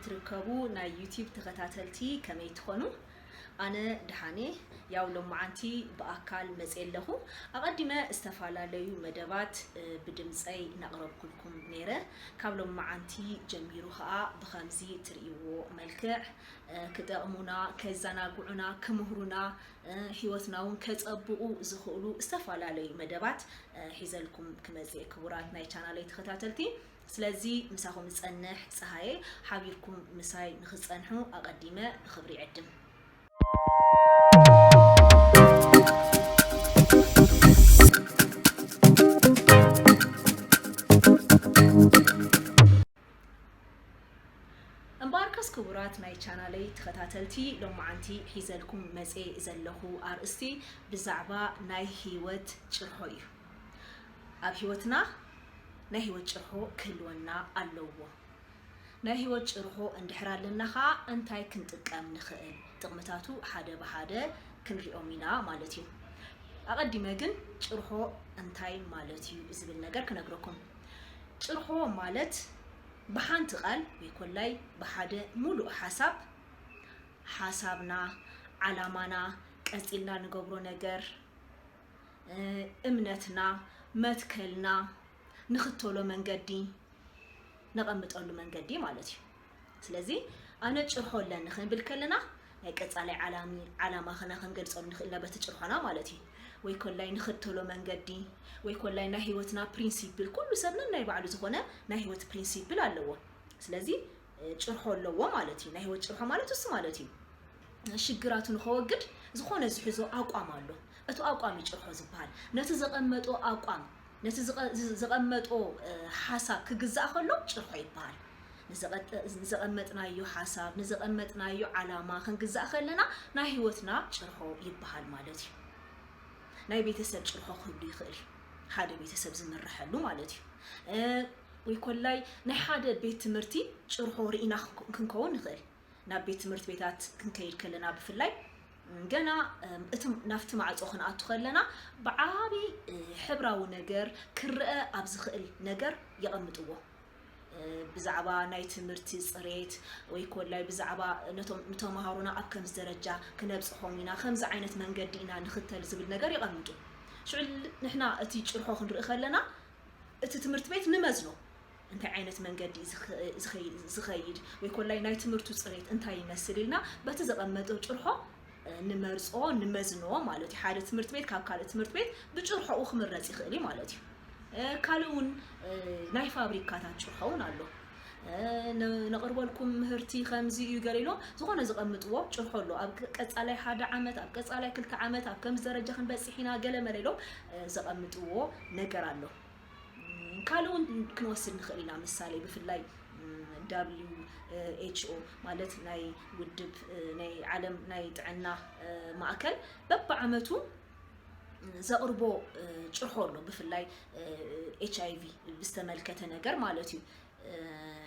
ትርከቡ ናይ ዩቲብ ተኸታተልቲ ከመይ ትኾኑ? ኣነ ደሓኔ፣ ያው ሎማዓንቲ ብኣካል መጽየ ኣለኹ። ኣቐዲመ ዝተፈላለዩ መደባት፣ እ፣ ብድምጸይ እናቕረብኩልኩም ነይረ። ካብ ሎማዓንቲ ጀሚሩ ኸኣ ብኸምዚ ትርእይዎ መልክዕ፣ እ፣ ክጠቕሙና፣ ከዘናግዑና፣ ክምህሩና፣ እ፣ ህይወትና እውን ከጸብቑ ዝኽእሉ ዝተፈላለዩ መደባት፣ እ፣ ሒዘልኩም ክመጽእ እየ፣ ክቡራት ናይ ቻናለይ ተኸታተልቲ። ስለዚ ምሳኹም ዝጸንሕ ጸሃየ፣ ሓቢርኩም ምሳይ ንኽትጸንሑ ኣቐዲመ ብኽብሪ ይዕድም። እምበኣርከስ ክቡራት ናይ ቻናለይ ተኸታተልቲ፣ ሎማዓንቲ ሒዘልኩም መጽየ ዘለኹ ኣርእስቲ ብዛዕባ ናይ ህይወት ጭርሖ እዩ። ኣብ ህይወትና ናይ ህይወት ጭርሖ ክህልወና ኣለዎ። ናይ ህይወት ጭርሖ እንድሕር ኣለና ኸኣ እንታይ ክንጥቀም ንኽእል? ጥቕምታቱ ሓደ ብሓደ ክንሪኦም ኢና ማለት እዩ። ኣቐዲመ ግን ጭርሖ እንታይ ማለት እዩ ዝብል ነገር ክነግረኩም። ጭርሖ ማለት ብሓንቲ ቃል ወይ ኮላይ ብሓደ ሙሉእ ሓሳብ፣ ሓሳብና፣ ዓላማና፣ ቀጺልና ንገብሮ ነገር፣ እ፣ እምነትና፣ መትከልና፣ ንኽተሎ መንገዲ፣ ነቐምጠሉ መንገዲ ማለት እዩ። ስለዚ ኣነ ጭርሖ ኣለኒ ክንብል ከለና ናይ ቀጻላይ ዓላሚ-፣ ዓላማ ኸና ክንገልጸሉ ንኽእል ኢና በቲ ጭርሖና ማለት እዩ። ወይ ኮላይ ንኽተሎ መንገዲ፣ ወይ ኮላይ ናይ ህይወትና ፕሪንሲፕል፣ ኩሉ ሰብ ነናይ ባዕሉ ዝኾነ ናይ ህይወት ፕሪንሲፕል ኣለዎ። ስለዚ፣ እ፣ ጭርሖ ኣለዎ ማለት እዩ። ናይ ህይወት ጭርሖ ማለት እሱ ማለት እዩ። ሽግራቱ ንኸወግድ ዝኾነ ዝሕዞ ኣቋም ኣሎ። እቲ ኣቋም እዩ ጭርሖ ዝበሃል። ነቲ ዘቐመጦ ኣቋም፣ ነቲ ዝቐ-፣ ዝ-፣ ዘቐመጦ፣ እ፣ ሓሳብ ክግዛእ ከሎ ጭርሖ ይበሃል። ንዘቐጠ-፣ ንዘቐመጥናዮ ሓሳብ፣ ንዘቐመጥናዮ ዓላማ ክንግዛእ ከለና ናይ ህይወትና ጭርሖ ይበሃል ማለት እዩ። ናይ ቤተሰብ ጭርሖ ክህሉ ይኽእል እዩ። ሓደ ቤተሰብ ዝምርሐሉ ማለት እዩ። እ፣ ወይ ኮላይ ናይ ሓደ ቤት ትምህርቲ ጭርሖ ርኢና ክንኮ-፣ ክንከውን ንኽእል። ናብ ቤት ትምህርቲ ቤታት ክንከይድ ከለና ብፍላይ፣ ገና፣ እም፣ እቲ፣ ናብቲ ማዕጾ ክንኣቱ ከለና ብዓቢ፣ እ፣ ሕብራዊ ነገር ክረአ ኣብ ዝኽእል ነገር የቐምጥዎ። እ፣ ብዛዕባ ናይ ትምህርቲ ጽሬት ወይ ኮላይ ብዛዕባ ነቶም፣ ንተምሃሮና ኣብ ከምዚ ደረጃ ክነብጽሖም ኢና፣ ከምዚ ዓይነት መንገዲ ኢና ንኽተል ዝብል ነገር የቐምጡ። ሽዑ ንሕና እቲ ጭርሖ ክንርኢ ከለና እቲ ትምህርቲ ቤት ንመዝኖ። እንታይ ዓይነት መንገዲ እዩ ዝኸ-፣ ዝኸይ-፣ ዝኸይድ ወይ ኮላይ ናይ ትምህርቱ ጽሬት እንታይ ይመስል ኢልና በቲ ዘቐመጦ ጭርሖ፣ እ፣ ንመርጾ፣ ንመዝኖ ማለት እዩ። ሓደ ትምህርቲ ቤት ካብ ካልእ ትምህርቲ ቤት ብጭርሖኡ ክምረጽ ይኽእል እዩ ማለት እዩ። እ፣ ካልእ እውን፣ እ፣ ናይ ፋብሪካታት ጭርሖ እውን ኣሎ። እ፣ ነ-፣ ነቕርበልኩም ምህርቲ ከምዚ እዩ ገለ ኢሎም ዝኾነ ዘቐምጥዎ ጭርሖ ኣሎ። ኣብ ቀ-፣ ቀጻላይ ሓደ ዓመት፣ ኣብ ቀጻላይ ክልተ ዓመት፣ ኣብ ከምዚ ደረጃ ክንበጽሕ ኢና ገለ መለ ኢሎም፣ እ፣ ዘቐምጥዎ ነገር ኣሎ። ካልእ እውን ክንወስድ ንኽእል ኢና። ምሳሌ ብፍላይ፣ ም፣ ደብሊው ኤች ኦ ማለት ናይ ውድብ፣ እ፣ ናይ ዓለም ናይ ጥዕና፣ እ፣ ማእከል በብዓመቱ ዘቕርቦ፣ እ፣ ጭርሖ ኣሎ። ብፍላይ፣ እ፣ ኤች ኣይ ቪ ብዝተመልከተ ነገር ማለት እዩ። እ፣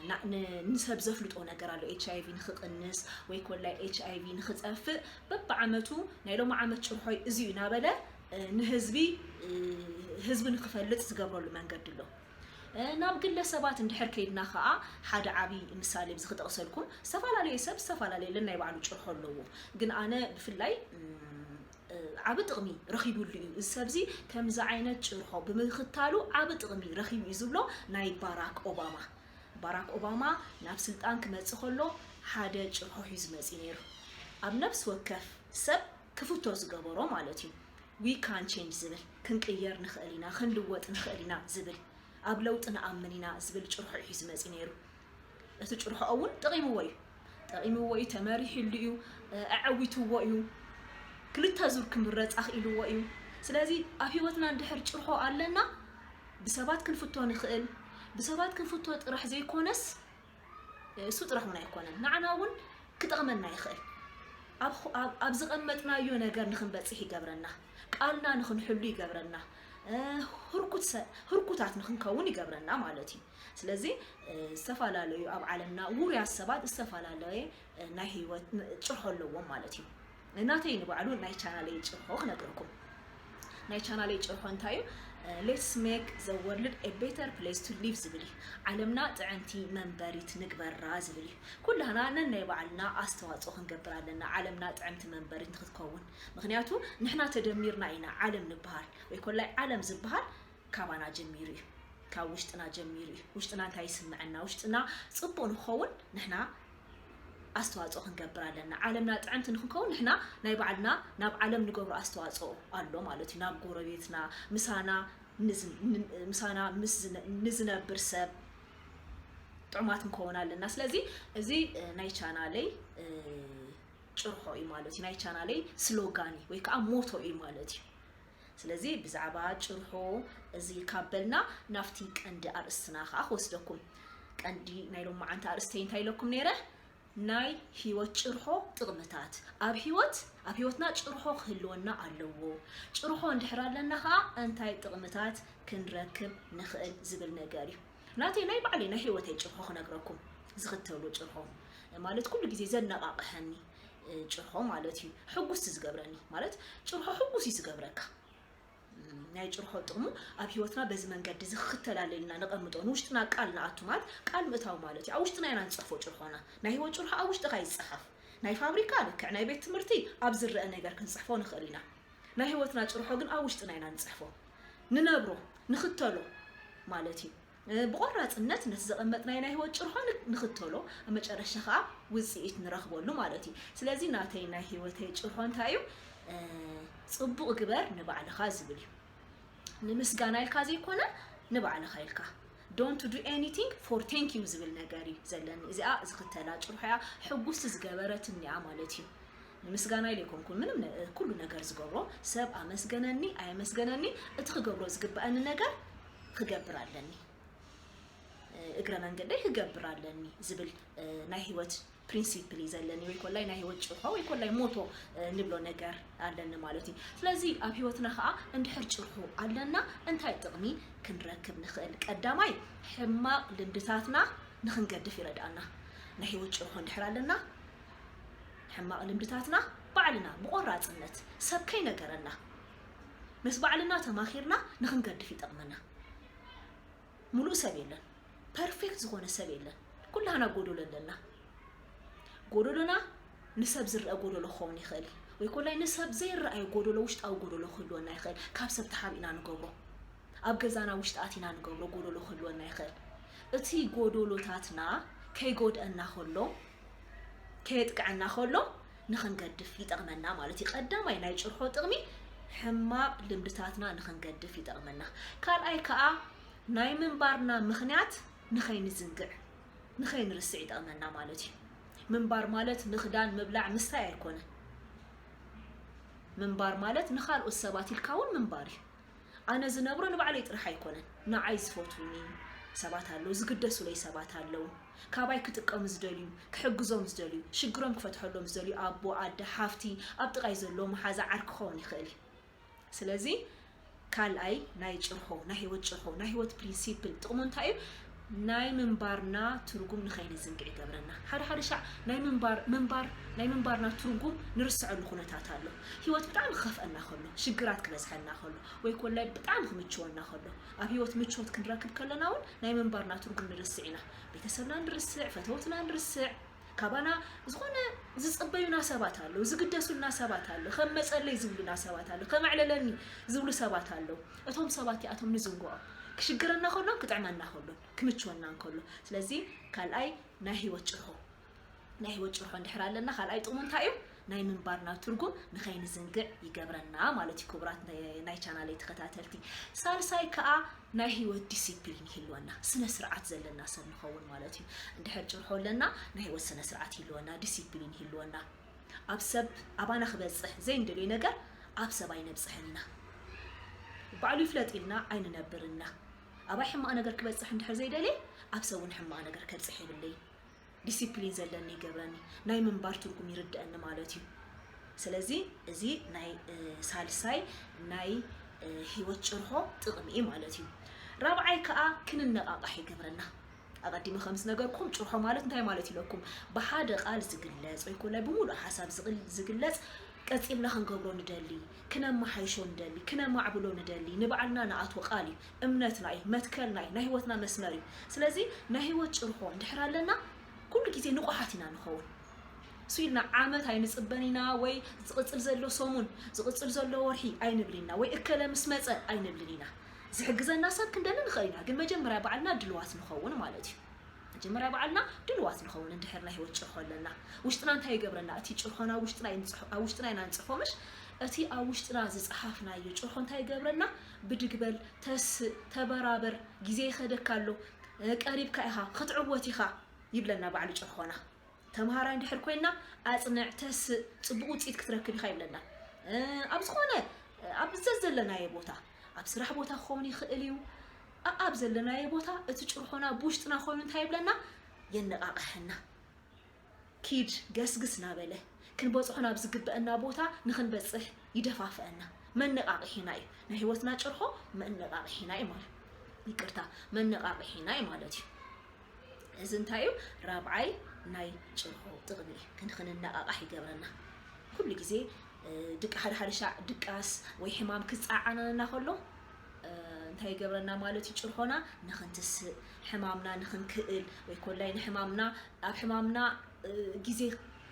ና-፣ ን-፣ ንሰብ ዘፍልጦ ነገር ኣሎ። ኤች ኣይ ቪ ንኽቕንስ ወይ ኮላይ ኤች ኣይ ቪ ንኽጠፍእ በብዓመቱ ናይ ሎሚ ዓመት ጭርሖይ እዚ እዩ እናበለ፣ እ፣ ንህዝቢ፣ እ፣ ህዝቢ ንኽፈልጥ ዝገብረሉ መንገዲ ኣሎ። እ፣ ናብ ግለሰባት እንድሕር ከይድና ኸዓ ሓደ ዓቢ ምሳሌ ብዚ ክጠቕሰልኩም፣ ዝተፈላለየ ሰብ ዝተፈላለየ ለን ናይ ባዕሉ ጭርሖ ኣለዎ። ግን ኣነ ብፍላይ፣ እም፣ እ፣ ዓቢ ጥቕሚ ረኺቡሉ እዩ። እዚ ሰብዚ ከምዚ ዓይነት ጭርሖ ብምኽታሉ ዓቢ ጥቕሚ ረኺቡ እዩ ዝብሎ ናይ ባራክ ኦባማ። ባራክ ኦባማ ናብ ስልጣን ክመጽእ ከሎ ሓደ ጭርሖ ሒዙ መጺኡ ነይሩ። ኣብ ነፍሲ ወከፍ ሰብ ክፍቶ ዝገበሮ ማለት እዩ። We can change ዝብል፣ ክንቅየር ንኽእል ኢና፣ ክንልወጥ ንኽእል ኢና ዝብል፣ ኣብ ለውጢ ንኣምን ኢና ዝብል ጭርሖ እዩ ሒዙ መጺኡ ነይሩ። እቲ ጭርሖ እውን ጠቒምዎ እዩ። ጠቒምዎ እዩ፣ ተመሪሕሉ እዩ፣ እ፣ ኣዐዊትዎ እዩ። ክልተ ዙር ክምረጽ ኣኽኢልዎ እዩ። ስለዚ ኣብ ህይወትና እንድሕር ጭርሖ ኣለና፣ ብሰባት ክንፍቶ ንኽእል። ብሰባት ክንፍቶ ጥራሕ ዘይኮነስ፣ እሱ ጥራሕ እውን ኣይኮነን፣ ንዓና እውን ክጠቕመና ይኽእል። ኣብ ኹ-፣ ኣብ፣ ኣብ ዝቐመጥናዮ ነገር ንኽንበጽሕ ይገብረና፣ ቃልና ንኽንሕሉ ይገብረና፣ እ፣ ህርኩት ሰ-፣ ህርኩታት ንኽንከውን ይገብረና ማለት እዩ። ስለዚ፣ እ፣ ዝተፈላለዩ ኣብ ዓለምና ውሩያት ሰባት ዝተፈላለየ፣ እ፣ ናይ ህይወት ን-፣ ጭርሖ ኣለዎም ማለት እዩ። ናተይ ንባዕሉ ናይ ቻናለይ ጭርሖ ክነግረኩም። ናይ ቻናለይ ጭርሖ እንታይ እዩ? Let's make the world a better place to live ዝብል እዩ። ዓለምና ጥዕምቲ መንበሪት ንግበራ ዝብል እዩ። ኩላህና ነናይ ባዕልና ኣስተዋፅኦ ክንገብር ኣለና፣ ዓለምና ጥዕምቲ መንበሪት ንክትከውን። ምክንያቱ ንሕና ተደሚርና ኢና ዓለም ንበሃል፣ ወይ ኮላይ ዓለም ዝበሃል ካባና ጀሚሩ እዩ፣ ካብ ውሽጥና ጀሚሩ እዩ። ውሽጥና እንታይ ይስምዐና፣ ውሽጥና ፅቡቅ ንክኸውን ንሕና ኣስተዋፅኦ ክንገብር ኣለና። ዓለምና ጥዕምቲ ንክንከውን ንሕና ናይ ባዕልና ናብ ዓለም ንገብሮ ኣስተዋፅኦ ኣሎ ማለት እዩ። ናብ ጎረቤትና፣ ምሳና ምሳና ምስ ንዝነብር ሰብ ጥዑማት ንከውን ኣለና። ስለዚ እዚ ናይ ቻናለይ ጭርሖ እዩ ማለት እዩ። ናይ ቻናለይ ስሎጋን እዩ ወይ ከዓ ሞቶ እዩ ማለት እዩ። ስለዚ ብዛዕባ ጭርሖ እዚ ካብ በልና ናብቲ ቀንዲ ኣርእስትና ከዓ ክወስደኩም። ቀንዲ ናይ ሎማዓንቲ ኣርእስተይ እንታይ ኢለኩም ነይረ? ናይ ህይወት ጭርሖ ጥቕምታት። ኣብ ህይወት ኣብ ህይወትና ጭርሖ ክህልወና ኣለዎ። ጭርሖ እንድሕር ኣለና ከዓ እንታይ ጥቕምታት ክንረክብ ንኽእል ዝብል ነገር እዩ። ናተይ ናይ ባዕለይ ናይ ህይወተይ ጭርሖ ክነግረኩም። ዝኽተሎ ጭርሖ ማለት ኩሉ ግዜ ዘነቓቕሐኒ ጭርሖ ማለት እዩ። ሕጉስቲ ዝገብረኒ ማለት ጭርሖ ሕጉስ እዩ ዝገብረካ። ናይ ጭርሖ ጥቕሙ ኣብ ህይወትና በዚ መንገዲ እዚ ክኽተል ኣለና ነቐምጦ። ንውሽጥና ቃል ንኣቱ ማለት ቃል ምእታው ማለት እዩ። ኣብ ውሽጥና ኢና ንፅሕፎ ጭርሖና። ናይ ህይወት ጭርሖ ኣብ ውሽጥኻ ይፀሓፍ። ናይ ፋብሪካ ልክዕ ናይ ቤት ትምህርቲ ኣብ ዝረአ ነገር ክንፅሕፎ ንኽእል ኢና። ናይ ህይወትና ጭርሖ ግን ኣብ ውሽጥና ኢና ንፅሕፎ፣ ንነብሮ፣ ንኽተሎ ማለት እዩ። ብቆራፅነት ነቲ ዘቐመጥናዮ ናይ ህይወት ጭርሖ ንክተሎ፣ ኣብ መጨረሻ ከዓ ውፅኢት ንረኽበሉ ማለት እዩ። ስለዚ ናተይ ናይ ህይወተይ ጭርሖ እንታይ እዩ? ፅቡቕ ግበር ንባዕልኻ ዝብል እዩ። ንምስጋና ኢልካ ዘይኮነ ንባዕልኻ ኢልካ። Don't do anything for thank you ዝብል ነገር እዩ ዘለኒ። እዚኣ ዝኽተላ ጭርሖ እያ ሕጉስቲ ዝገበረትኒ እያ ማለት እዩ። ንምስጋና ኢለ ኣይኮንኩን ምንም ኩሉ ነገር ዝገብሮ፣ ሰብ ኣመስገነኒ ኣየመስገነኒ እቲ ክገብሮ ዝግበኣኒ ነገር ክገብር ኣለኒ፣ እግረ መንገደይ ክገብር ኣለኒ ዝብል ናይ ህይወት ፕሪንሲፕል እዩ ዘለኒ፣ ወይ ኮላይ ናይ ህይወት ጭርሖ ወይ ኮላይ ሞቶ ንብሎ ነገር ኣለኒ ማለት እዩ። ስለዚ ኣብ ህይወትና ከዓ እንድሕር ጭርሖ ኣለና እንታይ ጥቕሚ ክንረክብ ንኽእል? ቀዳማይ ሕማቕ ልምድታትና ንክንገድፍ ይረድኣና። ናይ ህይወት ጭርሖ እንድሕር ኣለና ሕማቕ ልምድታትና ባዕልና ብቆራፅነት ሰብ ከይነገረና ምስ ባዕልና ተማኺርና ንክንገድፍ ይጠቕመና። ሙሉእ ሰብ የለን፣ ፐርፌክት ዝኾነ ሰብ የለን። ኩላህና ጎዶሎ ኣለና። ጎዶሎና ንሰብ ዝረአ ጎዶሎ ክኸውን ይኽእል እዩ፣ ወይ ኮላይ ንሰብ ዘይረኣዮ ጎዶሎ፣ ውሽጣዊ ጎዶሎ ክህልወና ይኽእል። ካብ ሰብ ተሓቢእና ንገብሮ፣ ኣብ ገዛና ውሽጢ ኣቲና ንገብሮ ጎዶሎ ክህልወና ይኽእል። እቲ ጎዶሎታትና ከይጎድአና ከሎ፣ ከየጥቅዐና ከሎ ንኽንገድፍ ይጠቕመና ማለት እዩ። ቀዳማይ ናይ ጭርሖ ጥቕሚ ሕማቕ ልምድታትና ንኽንገድፍ ይጠቕመና። ካልኣይ ከዓ ናይ ምንባርና ምኽንያት ንኸይንዝንግዕ፣ ንኸይንርስዕ ይጠቕመና ማለት እዩ። ምንባር ማለት ምኽዳን፣ ምብላዕ፣ ምስታይ ኣይኮነን። ምንባር ማለት ንኻልኦት ሰባት ኢልካ እውን ምንባር እዩ። ኣነ ዝነብሮ ንባዕለይ ጥራሕ ኣይኮነን፣ ንዓይ ዝፈትዉኒ ሰባት ኣለዉ፣ ዝግደሱለይ ሰባት ኣለዉ፣ ካባይ ክጥቀሙ ዝደልዩ፣ ክሕግዞም ዝደልዩ፣ ሽግሮም ክፈትሐሎም ዝደልዩ ኣቦ፣ ኣደ፣ ሓፍቲ፣ ኣብ ጥቓይ ዘሎ መሓዛ፣ ዓርኪ ክኸውን ይኽእል እዩ። ስለዚ ካልኣይ ናይ ጭርሖ፣ ናይ ህይወት ጭርሖ፣ ናይ ህይወት ፕሪንሲፕል ጥቕሙ እንታይ እዩ? ናይ ምንባርና ትርጉም ንኸይንዝንግዕ ይገብረና። ሓደ ሓደ ሻዕ ናይ ምንባር ምንባር ናይ ምንባርና ትርጉም ንርስዐሉ ኩነታት ኣሎ። ህይወት ብጣዕሚ ክኸፍአና ከሎ፣ ሽግራት ክበዝሐና ከሎ፣ ወይ ኮላይ ብጣዕሚ ክምችወና ከሎ፣ ኣብ ህይወት ምቾት ክንረክብ ከለና እውን ናይ ምንባርና ትርጉም ንርስዕ ኢና። ቤተሰብና ንርስዕ፣ ፈተውትና ንርስዕ፣ ካባና ዝኾነ ዝጽበዩና ሰባት ኣለዉ፣ ዝግደሱልና ሰባት ኣለዉ፣ ከም መጸለይ ዝብሉና ሰባት ኣለዉ፣ ከም ኣዕለለኒ ዝብሉ ሰባት ኣለዉ። እቶም ሰባት እዚኣቶም ንዝንግዖም፣ ክሽግረና ከሎን ክጥዕመና ከሎን ክምችወና እንከሎ። ስለዚ ካልኣይ ናይ ህይወት ጭርሖ፣ ናይ ህይወት ጭርሖ እንድሕር ኣለና ካልኣይ ጥቕሙ እንታይ እዩ? ናይ ምንባርና ትርጉም ንኸይንዝንግዕ ይገብረና ማለት እዩ። ክቡራት ናይ ቻናለይ ተኸታተልቲ፣ ሳልሳይ ከኣ ናይ ህይወት ዲሲፕሊን ይህልወና፣ ስነ ስርዓት ዘለና ሰብ ንኸውን ማለት እዩ። እንድሕር ጭርሖ ኣለና ናይ ህይወት ስነ ስርዓት ይህልወና፣ ዲሲፕሊን ይህልወና። ኣብ ሰብ ኣባና ክበፅሕ ዘይንደልዮ ነገር ኣብ ሰብ ኣይነብፅሕን ኢና። ባዕሉ ይፍለጥ ኢልና ኣይንነብርና። ኣባይ ሕማቕ ነገር ክበፅሕ እንድሕር ዘይደልየ ኣብ ሰብ እውን ሕማቕ ነገር ከብፅሕ የብለይን። ዲሲፕሊን ዘለኒ ይገብረኒ፣ ናይ ምንባር ትርጉም ይርድአኒ ማለት እዩ። ስለዚ እዚ ናይ ሳልሳይ ናይ ህይወት ጭርሖ ጥቕሚ እዩ ማለት እዩ። ራብዓይ ከዓ ክንነቓቓሕ ይገብረና። ኣቐዲመ ከም ዝነገርኩም ጭርሖ ማለት እንታይ ማለት ኢለኩም? ብሓደ ቃል ዝግለጽ ወይ ኮላይ ብምሉእ ሓሳብ ዝግለጽ ቀጺልና ክንገብሮ ንደሊ፣ ክነመሓይሾ ንደሊ፣ ክነማዕብሎ ንደሊ፣ ንባዕልና ንኣትዎ ቃል እዩ፣ እምነትና እዩ፣ መትከልና እዩ፣ ናይ ህይወትና መስመር እዩ። ስለዚ ናይ ህይወት ጭርሖ እንድሕር ኣለና፣ ኩሉ ግዜ ንቑሓት ኢና ንኸውን። እሱ ኢልና ዓመት ኣይንጽበን ኢና፣ ወይ ዝቕጽል ዘሎ ሰሙን፣ ዝቕጽል ዘሎ ወርሒ ኣይንብል ኢና፣ ወይ እከለ ምስ መጸ ኣይንብልን ኢና። ዝሕግዘና ሰብ ክንደሊ ንኽእል ኢና፣ ግን መጀመርያ ባዕልና ድልዋት ንኸውን ማለት እዩ። መጀመርያ ባዕልና ድልዋት ንኸውን። እንድሕር ናይ ህይወት ጭርሖ ኣለና፣ ውሽጥና እንታይ ይገብረና? እቲ ጭርሖና ውሽጥና ይንጽሖ-፣ ኣብ ውሽጥና ኢና ንጽፎ ምሽ? እቲ ኣብ ውሽጥና ዝጸሓፍናዮ ጭርሖ እንታይ ይገብረና? ብድግበል፣ ተስእ፣ ተበራበር፣ ግዜ ይኸደካ ኣሎ፣ እ፣ ቀሪብካ ኢኻ፣ ክትዕወት ኢኻ ይብለና ባዕሉ ጭርሖና። ተምሃራይ እንድሕር ኮይና ኣጽንዕ፣ ተስእ፣ ጽቡቕ ውጽኢት ክትረክብ ኢኻ ይብለና። እ፣ ኣብ ዝኾነ፣ እ፣ ኣብ ዘዘለናዮ ቦታ፣ ኣብ ስራሕ ቦታ ክኸውን ይኽእል እዩ። ኣ-፣ ኣብ ዘለናዮ ቦታ እቲ ጭርሖና ብውሽጥና ኮይኑ እንታይ ይብለና? የነቓቕሐና። ኪድ ገስግስ እናበለ ክንበጽሖ ናብ ዝግበአና ቦታ ንኽንበጽሕ ይደፋፍአና። መነቓቕሒና እዩ። ናይ ህይወትና ጭርሖ መነቓቕሒና እዩ ማለት፣ ይቅርታ፣ መነቓቕሒና እዩ ማለት እዩ። እዚ እንታይ እዩ? ራብዓይ ናይ ጭርሖ ጥቕሚ እዩ። ክንክንነቓቓሕ ይገብረና። ኩሉ ግዜ፣ እ፣ ድቅ-፣ ሓደ ሓደ ሻዕ ድቃስ ወይ ሕማም ክጸዓነና ከሎ፣ እ፣ እንታይ ይገብረና ማለት እዩ? ጭርሖና ንኽንትስእ፣ ሕማምና ንኽንክእል፣ ወይ ኮላይ ንሕማምና፣ ኣብ ሕማምና፣ እ፣ ግዜ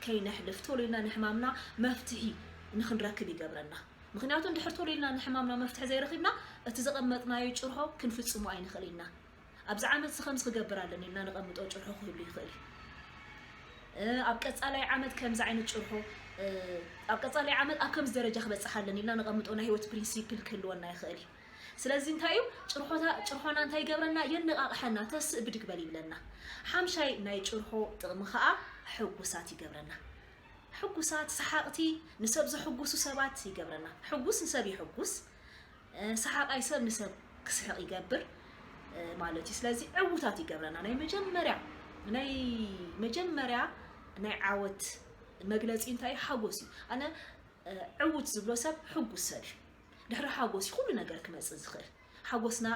ከይነሕልፍ፣ ቶሎ ኢልና ንሕማምና መፍትሒ ንኽንረክብ ይገብረና። ምኽንያቱ እንድሕር ቶሎ ኢልና ንሕማምና መፍትሒ ዘይረኺብና፣ እቲ ዘቐመጥናዮ ጭርሖ ክንፍጽሞ ኣይንኽእል ኢና። ኣብዚ ዓመት እዚ ከምዚ ክገብር ኣለኒ ኢልና ነቐምጦ ጭርሖ ክህሉ ይኽእል እዩ። እ፣ ኣብ ቀጻላይ ዓመት ከምዚ ዓይነት ጭርሖ፣ እ፣ ኣብ ቀጻላይ ዓመት ኣብ ከምዚ ደረጃ ክበጽሕ ኣለኒ ኢልና ነቐምጦ ናይ ህይወት ፕሪንሲፕል ክህልወና ይኽእል እዩ። ስለዚ እንታይ እዩ? ጭርሖታ-፣ ጭርሖና እንታይ ይገብረና? የነቓቕሐና፣ ተስእ ብድግ በል ይብለና። ሓምሻይ ናይ ጭርሖ ጥቕሚ ኸኣ ሕጉሳት ይገብረና። ሕጉሳት፣ ሰሓቕቲ፣ ንሰብ ዘሕጉሱ ሰባት ይገብረና። ሕጉስ ንሰብ የሕጉስ፣ እ፣ ሰሓቓይ ሰብ ንሰብ ክስሕቕ ይገብር፣ እ፣ ማለት እዩ። ስለዚ ዕዉታት ይገብረና። ናይ መጀመርያ፣ ናይ መጀመርያ ናይ ዓወት መግለጺ እንታይ እዩ? ሓጎስ እዩ። ኣነ፣ እ፣ ዕዉት ዝብሎ ሰብ ሕጉስ ሰብ እዩ። ድሕሪ ሓጎስ እዩ ኩሉ ነገር ክመጽእ ዝኽእል። ሓጎስና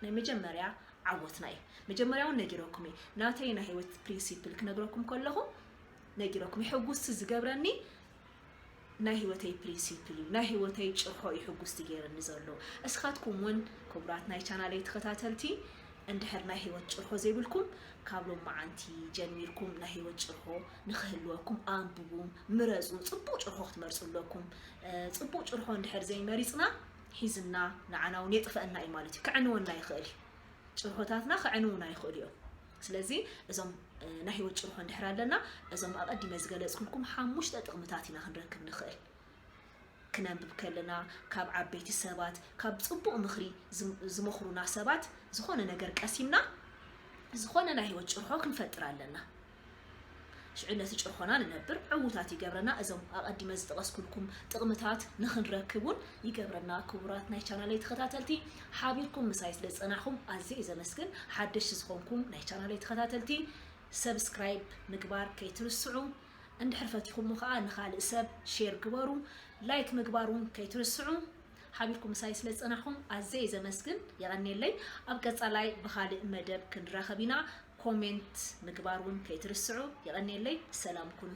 ናይ መጀመርያ ዓወትና እዩ። መጀመርያ እውን ነጊረኩም እየ። ናተይ ናይ ህይወት ፕሪንሲፕል ክነግረኩም ከለኹ ነጊረኩም እየ። ሕጉስቲ ዝገብረኒ ናይ ህይወተይ ፕሪንሲፕል እዩ። ናይ ህይወተይ ጭርሖ እዩ ሕጉስቲ ገይረኒ ዘሎ። እስኻትኩም እውን ክቡራት ናይ ቻናለይ ተኸታተልቲ፣ እንድሕር ናይ ህይወት ጭርሖ ዘይብልኩም፣ ካብ ሎማዓንቲ ጀሚርኩም ናይ ህይወት ጭርሖ ንኽህልወኩም ኣንብቡ፣ ምረጹ። ጽቡቕ ጭርሖ ክትመርጹ ኣለኩም። እ፣ ጽቡቕ ጭርሖ እንድሕር ዘይመሪጽና፣ ሒዝና ንዓና እውን የጥፈአና እዩ ማለት እዩ። ከዕንወና ይኽእል እዩ። ጭርሖታትና ከዕንውና ይኽእሉ እዮም። ስለዚ እዞም፣ እ፣ ናይ ህይወት ጭርሖ እንድሕር ኣለና፣ እዞም ኣቐዲመ ዝገለጽኩልኩም ሓሙሽተ ጥቕምታት ኢና ክንረክብ ንኽእል። ክነንብብ ከለና፣ ካብ ዓበይቲ ሰባት፣ ካብ ጽቡቕ ምኽሪ ዝም-፣ ዝመኽሩና ሰባት ዝኾነ ነገር ቀሲምና፣ ዝኾነ ናይ ህይወት ጭርሖ ክንፈጥር ኣለና። ሽዑ ነቲ ጭርሖና ንነብር ዕዉታት ይገብረና። እዞም ኣቐዲመ ዝጠቐስኩልኩም ጥቕምታት ንኽንረክብ እውን ይገብረና። ክቡራት ናይ ቻናለይ ተኸታተልቲ፣ ሓቢርኩም ምሳይ ስለ ዝጸናሕኩም ኣዝየ እየ ዘመስግን። ሓደሽቲ ዝኾንኩም ናይ ቻናለይ ተኸታተልቲ፣ ሰብስክራይብ ምግባር ከይትርስዑ። እንድሕር ፈቲኹሞ ኸኣ ንኻልእ ሰብ ሼር ግበሩ፣ ላይክ ምግባር እውን ከይትርስዑ። ሓቢርኩም ምሳይ ስለ ዝጸናሕኩም ኣዝየ እየ ዘመስግን፣ የቐንየለይ። ኣብ ቀጻላይ ብኻልእ መደብ ክንራኸብ ኢና። ኮሜንት ምግባር እውን ከይትርስዑ፣ የቐንየለይ። ሰላም ኩኑ።